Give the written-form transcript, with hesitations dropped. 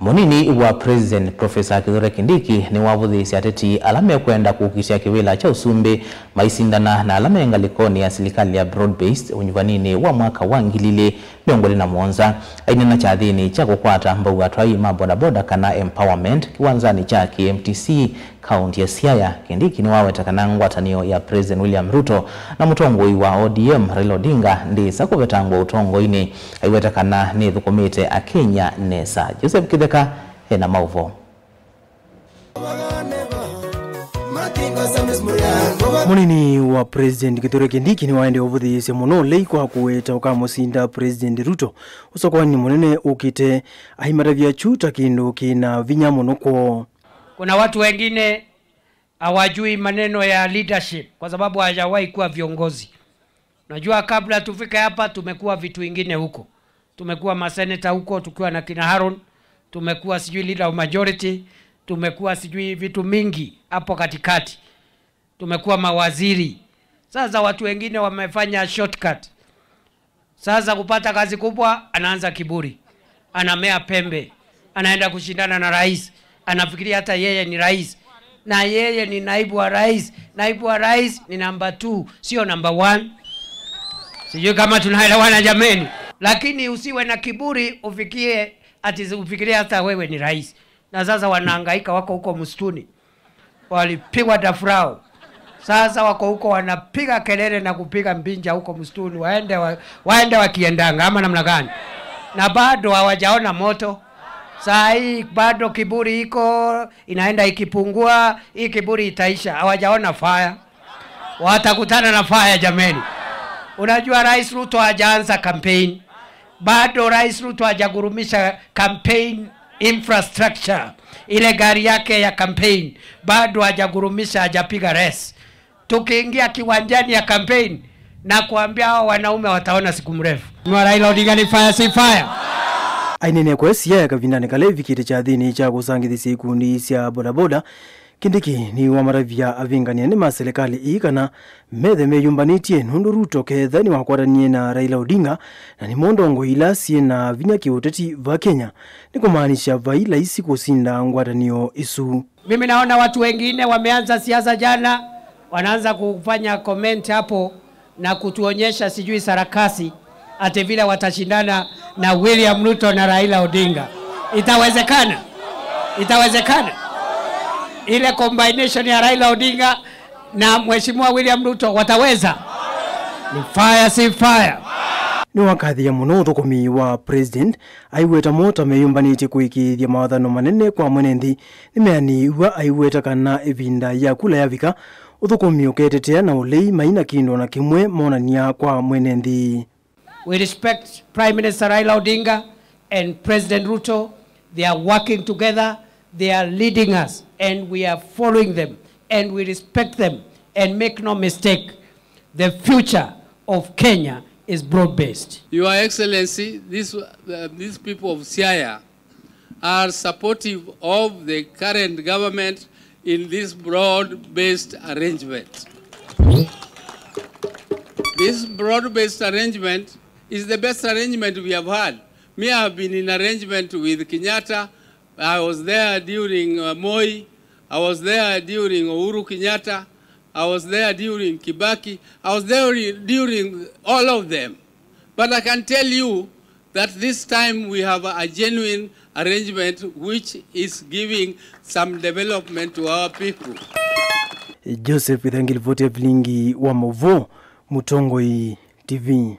Munini wa President Professor Kithure Kindiki ni wavuthisi ateti alame kwenda kuukisha kiwila cha usumbi maisindana na alame ngalikoni ya serikali ya broad based unyuvanini wa mwaka wa ngilile miongoni na muonza aina na chathini cha kukwata mbau atwai maboda boda kana empowerment kiwanzani cha KMTC kaunti ya Siaya. Kindiki ni waweta ngwatanio ya President William Ruto na mutongoi wa ODM Raila Odinga ndi sakuvetangwa utongoini aiweta kana ni thukumite akenya nesa. Joseph Kitheka hena mauvo. Munini wa President Kithure Kindiki ni waende ovuthise muno lei kwa kuweta ukamusinda President Ruto usokwani munene ukite ahimaravya chuta kindu kina vinya muno kwa. Kuna watu wengine hawajui maneno ya leadership kwa sababu hawajawahi kuwa viongozi. Najua kabla tufike hapa tumekuwa vitu vingine huko. Tumekuwa maseneta huko tukiwa na kina Haron, tumekuwa sijui leader of majority, tumekuwa sijui vitu mingi hapo katikati. Tumekuwa mawaziri. Sasa watu wengine wamefanya shortcut. Sasa kupata kazi kubwa anaanza kiburi. Anamea pembe. Anaenda kushindana na rais. Anafikiria hata yeye ni rais. Na yeye ni naibu wa rais. Naibu wa rais ni number 2, sio number 1. Sijui kama tunaelewana jameni. Lakini usiwe na kiburi ufikie ati ufikirie hata wewe ni rais. Na sasa wanahangaika wako huko msituni. Walipigwa dafrao. Sasa wako huko wanapiga kelele na kupiga mbinja huko msituni, waende wakiendanga ama namna gani? Na bado hawajaona moto. Saa hii bado kiburi iko inaenda ikipungua, hii kiburi itaisha. Hawajaona fire. Watakutana na fire jameni. Unajua Rais Ruto hajaanza campaign. Bado Rais Ruto hajagurumisha campaign infrastructure. Ile gari yake ya campaign bado hajagurumisha, hajapiga race. Tukiingia kiwanjani ya campaign na kuambia hao wanaume wataona siku mrefu. Raila Odinga ni fire, si fire. Ainene kwa Siaya kavindane kale vikite cha dhini cha kusangithisi ikundi sya bodaboda Kindiki ni wamaravya avingania ni maserikali ikana methe meyumbanitie nundu Ruto ketha ni wakwaranie na Raila Odinga na ni mondongo ila sie na vinya kiuteti va Kenya ni kumaanisha vai laisi kusinda ngwatanio isu. Mimi naona watu wengine wameanza siasa jana, wanaanza kufanya comment hapo na kutuonyesha sijui sarakasi ati vile watashindana na William Ruto na Raila Odinga. Itawezekana? Itawezekana? Ile combination ya Raila Odinga na Mheshimiwa William Ruto wataweza? Ni fire si fire. Ni wakathi ya muno uthukumi wa President aiweta mota meyumbanite kuikithia mawathano manene kwa mwenenthi nimeaniwa aiweta kana ivinda ya kula yavika uthukumi uketetea na ulei maina kindu na kimwe monania kwa mwenenthi. We respect Prime Minister Raila Odinga and President Ruto. They are working together. They are leading us and we are following them and we respect them. And make no mistake, the future of Kenya is broad-based. Your Excellency, these people of Siaya are supportive of the current government in this broad-based arrangement. This broad-based arrangement is the best arrangement we have had. Me, I have been in arrangement with Kenyatta. I was there during Moi. I was there during Uhuru Kenyatta. I was there during Kibaki. I was there during all of them. But I can tell you that this time we have a genuine arrangement which is giving some development to our people. Joseph Ithangil Vote Vlingi wa Movo, Mutongoi TV.